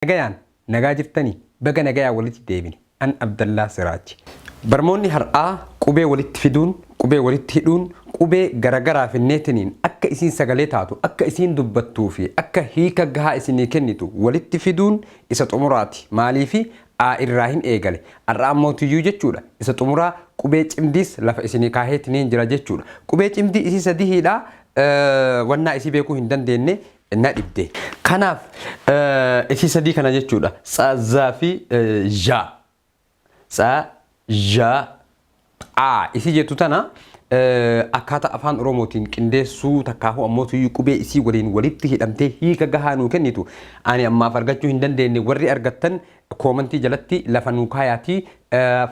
Nagayaan nagaa jirtanii? Baga nagayaan walitti deebine. An Abdallaa Siraaji. Barmoonni har'aa qubee walitti fiduun, qubee walitti hidhuun, qubee garagaraa finneetiniin akka isiin sagalee taatu, akka isiin dubbattuu fi akka hiika gahaa isinii kennitu walitti fiduun isa xumuraati. Maaliifi A irraa hin eegale. Har'a ammoo tiyyuu jechuudha. Isa xumuraa qubee cimdiis lafa isinii kaaheetiniin jira jechuudha. Qubee cimdii isii sadihiidha, wannaa isii beekuu hin dandeenne na dhibde. Kanaaf isii sadii kana jechuudha. Tsa, za fi zha. Tsa, zha, a isii jettu tana akkaataa Afaan Oromootiin qindeessuu takkaahuu ammoo tuyyuu qubee isii waliin walitti hidhamtee hiika gahaa nuu kennitu ani ammaaf argachuu hin dandeenye. Warri argattan koomantii jalatti lafa nuu kaayaatii,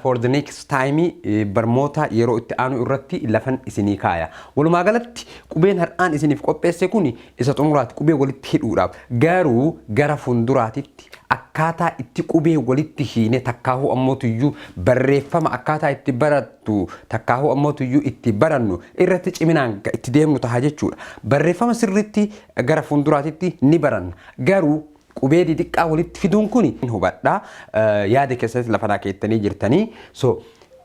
for the next time, barmoota yeroo itti aanu irratti lafan isinii kaaya. Walumaa galatti qubeen har'aan isiniif qopheesse kun isa xumuraati qubee walitti hidhuudhaaf. Garuu gara fuulduraatitti akkaataa itti qubee walitti hiine takkaahuu ammoo tuyyuu barreeffama akkaataa itti barattu takkaahuu ammoo tuyyuu itti barannu irratti ciminaan itti deemnu taha jechuudha. Barreeffama sirriitti gara fuulduraatitti ni baranna. Garuu qubee xixiqqaa walitti fiduun kun hubadhaa, yaada keessatti lafa naa keettanii jirtanii. So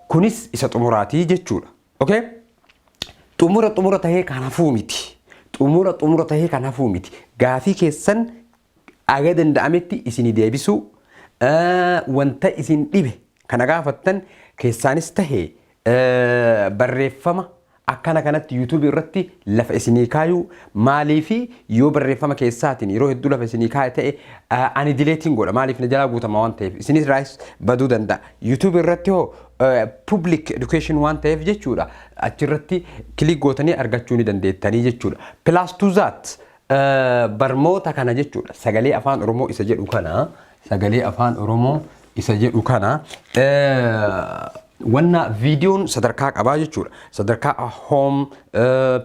kunis isa xumuraatii jechuudha. Okay? Xumura xumura tahee kan hafuu miti. Xumura xumura tahee kan hafuu miti. Gaafii keessan aga danda'ametti isinii deebisuu, wanta isin dhibe kana gaafattan keessaanis tahee barreeffama akkana kanatti YouTube irratti lafa isinii kaayuu. Maaliifi yoo barreeffama keessaatiin yeroo hedduu lafa isinii kaaya ta'e, ani deleteiin godha. Maaliif na jalaa guutama waan ta'eef, isinis raayis baduu danda'a. YouTube irratti hoo public education waan ta'eef jechuudha, achirratti click gootanii argachuu ni dandeettanii jechuudha. Plus to that, barmoota kana jechuudha, sagalee Afaan Oromoo isa jedhu kana, sagalee Afaan Oromoo isa jedhu kana, wanna viidiyoon sadarkaa qabaa jechuudha. Sadarkaa home,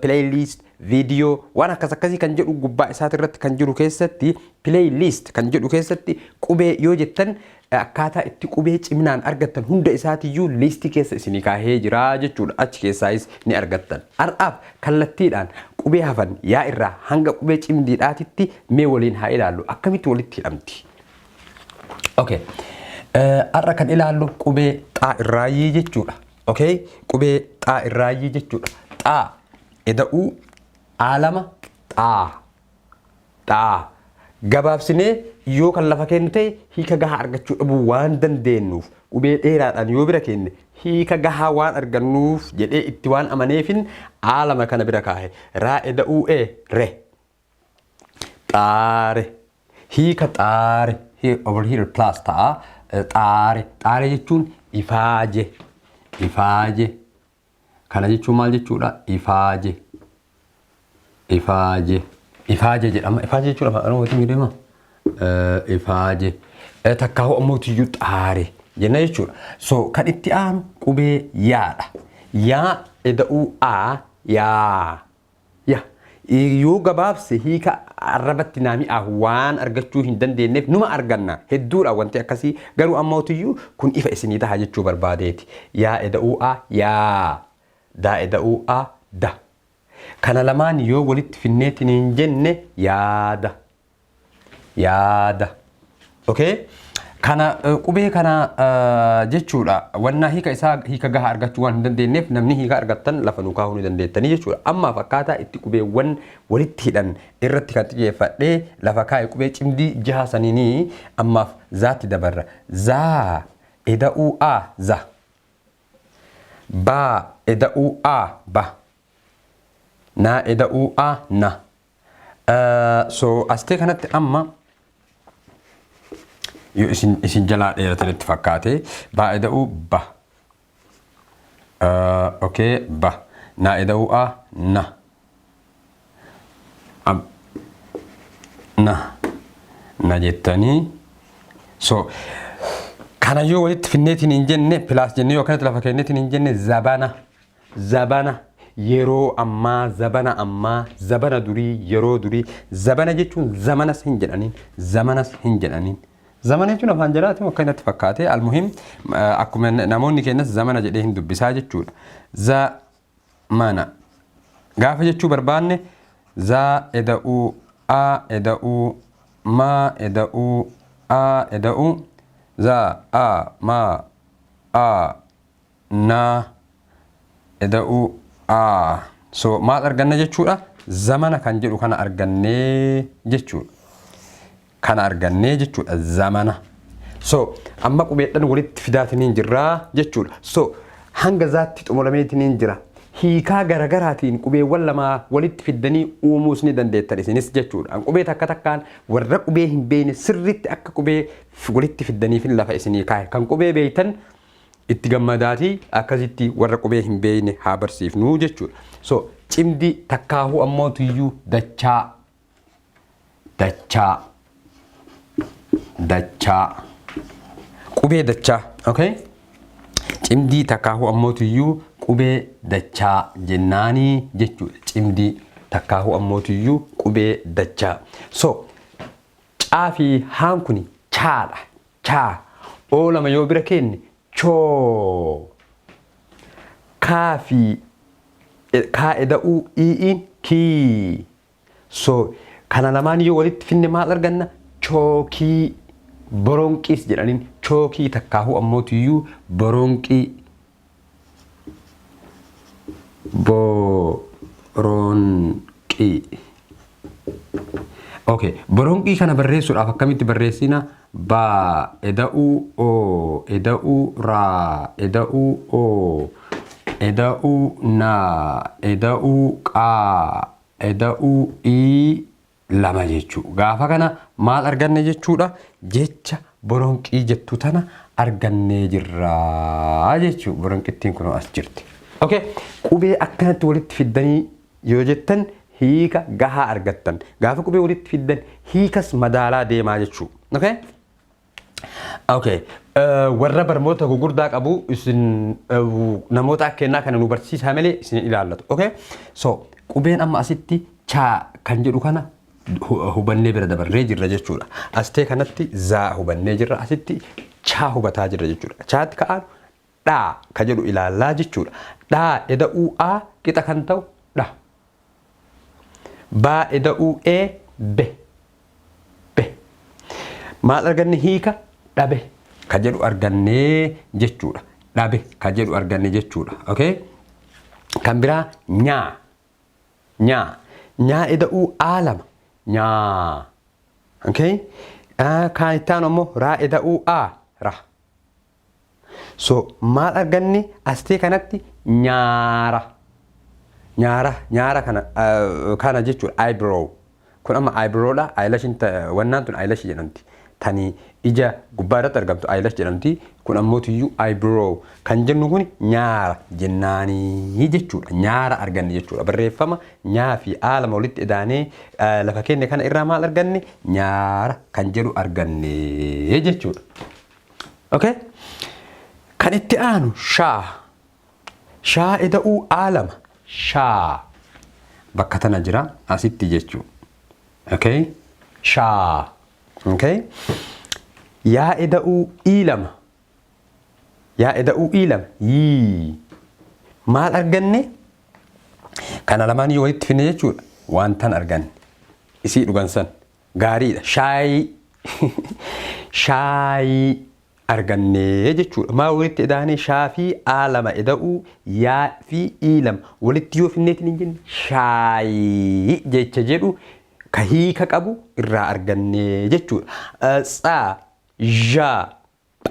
playlist, viidiyoo waan akkas akkasii kan jedhu gubbaa isaati irratti kan jiru keessatti, playlist kan jedhu keessatti qubee yoo jettan, akkaataa itti qubee ciminaan argattan hunda isaatiyyuu liistii keessa isinii kaahee jira jechuudha. Achi keessaayis ni argattan. Har'aaf kallattiidhaan qubee hafan yaa irraa hanga qubee cimdiidhaatitti mee waliin haa ilaallu, akkamitti walitti hidhamti. Okay. Har'a kan ilaallu qubee xaa irraayyii jechuudha. Okay. Qubee xaa irraayyii jechuudha. Xaa eda'uu aalama xaa. Xaa. Gabaabsinee yoo kan lafa kennu ta'e, hiika gahaa argachuu dhabuu waan dandeenyuuf, qubee dheeraadhaan yoo bira kenne hiika gahaa waan argannuuf jedhee itti waan amaneefin aalama kana bira kaahe. Raa eda'uu e re. Xaare. Hiika xaare. Here, over here plus ta'a. Xaare. Xaare jechuun ifaaje. Ifaaje. Kana jechuun maal jechuudha? Ifaaje. Ifaaje. Ifaaje jedhama. Ifaaje jechuun Afaan Oromootiin jedhama. Ifaaje. Takkaa ammoo tiyyuu xaare jenna jechuudha. So kan itti aanu qubee yaadha. Yaa eda'uu a yaa. Ya. Yoo gabaabse hiika arrabatti naa mi'aahu waan argachuu hin dandeenyeef numa arganna. Hedduudha wanti akkasii. Garuu ammootiyyuu kun ifa isinii taha jechuu barbaadeeti. Yaa eda'uu a yaa. Daa eda'uu a da. Kana lamaan yoo walitti finneetiin hin jenne, yaada. Yaada. Okay? Kana qubee kana jechuudha. Wannaa hiika isaa hiika gahaa argachuu waan hin dandeenyeef, namni hiika argattan lafa nu kaahuu ni dandeettanii jechuudha. Ammaaf akkaataa itti qubeewwan walitti hidhan irratti kan xiyyeeffadhee lafa kaa'e qubee cimdii jaha saniinii. Ammaaf zaatti dabarra. Zaa eda'uu a za. Baa eda'uu a ba. Naa eda'uu a na. So astee kanatti amma yoo isin jalaa dheeratanitti fakkaate, baa eda'uu ba. Okay, ba. Naa eda'uu a na. Na. Na jettanii, so kana yoo walitti finneetiin hin jenne, plus jennee yoo akkanatti lafa kenneetiin hin jenne, zabana. Zabana yeroo ammaa, zabana ammaa, zabana durii, yeroo durii. Zabana jechuun zamanas hin jedhaniin, zamanas hin jedhaniin. Zamana jechuun afaan jalaati akka inni fakkaate. Almuhim, akkuma namoonni keenyas zamana jedhee hin dubbisaa jechuudha. Zamana gaafa jechuu barbaanne, za eda'uu a eda'uu ma eda'uu A eda'uu za a ma a na eda'uu a. So maal arganna jechuudha? Zamana kan jedhu kana argannee jechuudha. Kana argannee jechuudha zamana. So amma qubeedhaan walitti fidaatiniin jirraa jechuudha. So hanga zaatti xumurameetiniin jira. Hiikaa garagaraatiin qubeewwan lamaa walitti fiddanii uumuus ni dandeettan isinis jechuudha. Qubee takka takkaan warra qubee hin beekne sirriitti akka qubee walitti fiddaniif lafa isinii kaa'e. Kan qubee beektan itti gammadaatii akkasitti warra qubee hin beekne haa barsiifnuu jechuudha. So cimdii takkaahuu ammoo tuyyuu dachaa dachaa dachaa qubee dachaa, okay? Cimdii takkaahuu ammoo tuyyuu qubee dachaa jennaanii jechuudha. Cimdii takkaahuu ammoo tuyyuu qubee dachaa. So caa fi haan kuni chaadha. Chaa oo lama yoo bira kenne choo. Kaa fi kaa eda'uu ii'iin kii. So kana lamaan yoo walitti finne maal arganna? Chookii, boronqiis jedhaniin chookii takkaahuu ammoo tuyyuu boronqii. Boronqii. Okay, boronqii kana barreessuudhaaf akkamitti barreessina? Ba eda'uu o eda'uu raa eda'uu o eda'uu na eda'uu qaa eda'uu ii lama jechuu. Gaafa kana maal arganne jechuudha? Jecha boronqii jettu tana argannee jirra jechuu. Boronqittiin kun as jirti. Okay, qubee akkanatti walitti fiddanii yoo jettan hiika gahaa argattan. Gaafa qubee walitti fiddan hiikas madaalaa deemaa jechuu. Okay? Okay. Warra barnoota gurguddaa qabu isin namoota akka kennaa kana nu barsiisaa malee isin ilaallatu. Okay? So qubeen amma asitti chaa kan jedhu kana hubannee bira dabarree jirra jechuudha. Astee kanatti zaa hubannee jirra. Asitti chaa hubataa jirra jechuudha. Chaatti ka'aan dhaa ka jedhu ilaallaa jechuudha. Dhaa eda'uu a qixa kan ta'u dha. Baa eda'uu e be. Be. Maal arganne? Hiika dhabe ka jedhu argannee jechuudha. Dhabe ka jedhu arganne jechuudha. Okay? Kan biraa nyaa. Nyaa. Nyaa eda'uu a lama. Nyaa. Okay? Kan itti aanu ammoo raa eda'uu a ra. So maal arganne astee kanatti? Nyaara. Nyaara nyaara kana kana jechuudha eyebrow. Kun amma eyebrowdha. Eyelashin wannaan tun eyelash jedhamti. Tani ija gubbaa irratti argamtu eyelash jedhamti. Kun ammoo tuyyuu eyebrow kan jennu kun nyaara jennaanii jechuudha. Nyaara arganne jechuudha. Barreeffama nyaa fi a lama walitti edaanee lafa keenya kana irraa maal arganne? Nyaara kan jedhu arganne jechuudha. Okay? Kan itti aanu shaa. Shaa eda'uu a lama. Shaa. Bakka tana jira asitti jechuu. Okay? Shaa. Okay? Yaa eda'uu ii lama. Yaa eda'uu ii lama. Yii. Maal arganne? Kana lamaan yoo walitti finne jechuudha. Wantan arganne. Isii dhugan san. Gaariidha. Shaayii. Shaayii argannee jechuudha. Maal walitti edaanee? Shaa fi a lama eda'uu yaa fi ii lama walitti yoo finneetiin hin jenne shaayii jecha jedhu ka hiika qabu irraa argannee jechuudha. Tsaa, zhaa,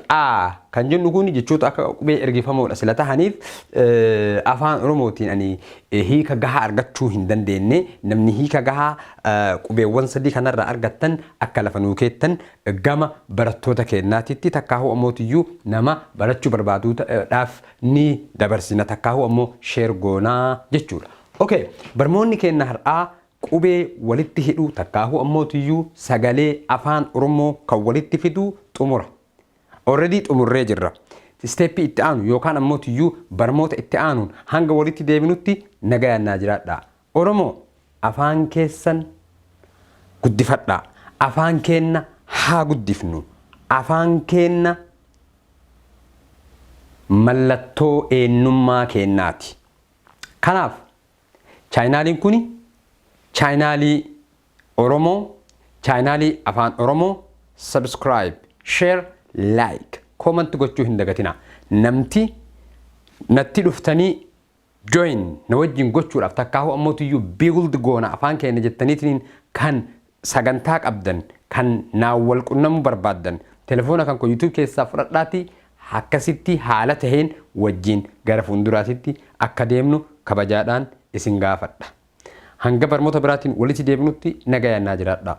phaa kan jennu kun jechoota akka qubee ergifamoodha sila tahaniif afaan Oromootiin ani hiika gahaa argachuu hin dandeenye. Namni hiika gahaa qubeewwan sadii kanarraa argattan akka lafa nuu keettan gama barattoota keenyaatitti takkaahuu ammootiyyuu nama barachuu barbaaduudhaaf ni dabarsina takkaahuu ammoo share goonaa jechuudha. Okay, barmoonni keenya har'aa qubee walitti hidhuu takkaahuu ammootiyyuu sagalee afaan Oromoo kan walitti fiduu xumura. Already xumurree jirra. Steppii itti aanu yookaan ammootiyyuu barmoota itti aanuun hanga walitti deebinutti nagayaan naa jiraadhaa. Oromoo, afaan keessan guddifadhaa. Afaan keenna haa guddifnu. Afaan keenna mallattoo eenyummaa keennaati. Kanaaf channeliin kuni channelii Oromoo, channelii afaan Oromoo. Subscribe, share, like, comment gochuu hin dagatinaa. Namti natti dhuftanii join na wajjin gochuudhaaf takkaahu ammootiyyuu build goona afaan keenya jettaniitiin kan sagantaa qabdan, kan naan wal qunnamuu barbaaddan, telefoona kan koo YouTube keessaa fudhadhaati akkasitti haala taheen wajjin gara fuulduraatitti akka deemnu kabajaadhaan isin gaafadha. Hanga barnoota biraatiin walitti deebinutti nagayaan naa jiraadha.